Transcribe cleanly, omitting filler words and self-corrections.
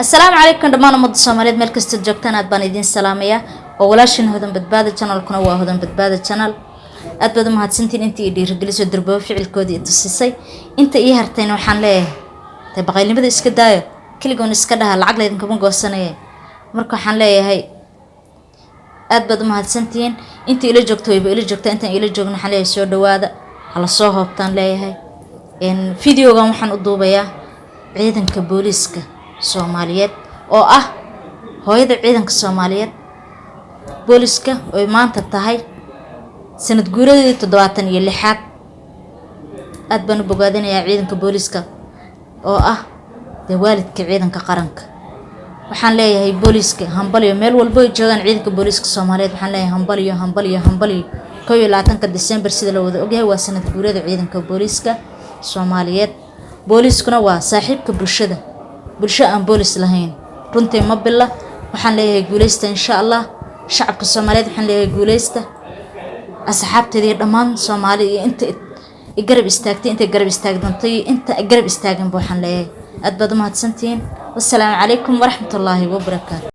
Asalaamu calaykum dhammaan ummadda Soomaaliyeed meel kastood joogtaan, aad baan idiin salaamayaa. Oo walaashin Hodan Badbaada, channelkuna waa Hodan Badbaada Channel. Aad baad u mahadsantiin intii i dhiirigeliso, durbabo ficilkoodii i tusisay. Inta ii hartayna waxaan leeyahay dee baqaylnimada iska daayo, keligoon iska dhaha, lacag laydinkama goosanaya. Marka waxaan leeyahay aad baad u mahadsantihiin. Inta ila joogto wayba ila joogtaa, intaan ila joogno waxaan leeyahay soo dhawaada, hala soo hoobtaan leeyahay. Videogan waxaan u duubayaa ciidanka booliiska Soomaaliyeed oo ah hooyada ciidanka Soomaaliyeed, booliiska, oy maanta tahay sanad guuradeedii 76aad. Aad baan u bogaadinayaa ciidanka booliiska oo ah dee waalidka ciidanka qaranka. Waxaan leeyahay booliiska hambalyo, meel walbo ay joogaan ciidanka booliiska Soomaaliyeed. Waxaan leeyahay hambalyo, hambalyo, hambalyo. 21-ka December, sida la wada ogyahay, waa sanad guurada ciidanka booliiska Soomaaliyeed. Booliiskuna waa saaxiibka bulshada. Bulsho aan boolis lahayn runtii ma bila. Waxaan leeyahay guuleysta, insha Allah. Shacabka Soomaaliyeed waxaan leeyahay guuleysta. Asxaabteeda iyo dhammaan Soomaali iyo inta i garab istaagtay, intay garab istaagdantay iyo inta i garab istaaganba waxaan leeyahay aad baad u mahadsantihiin. Wassalaamu calaykum waraxmatullaahi wabarakaatu.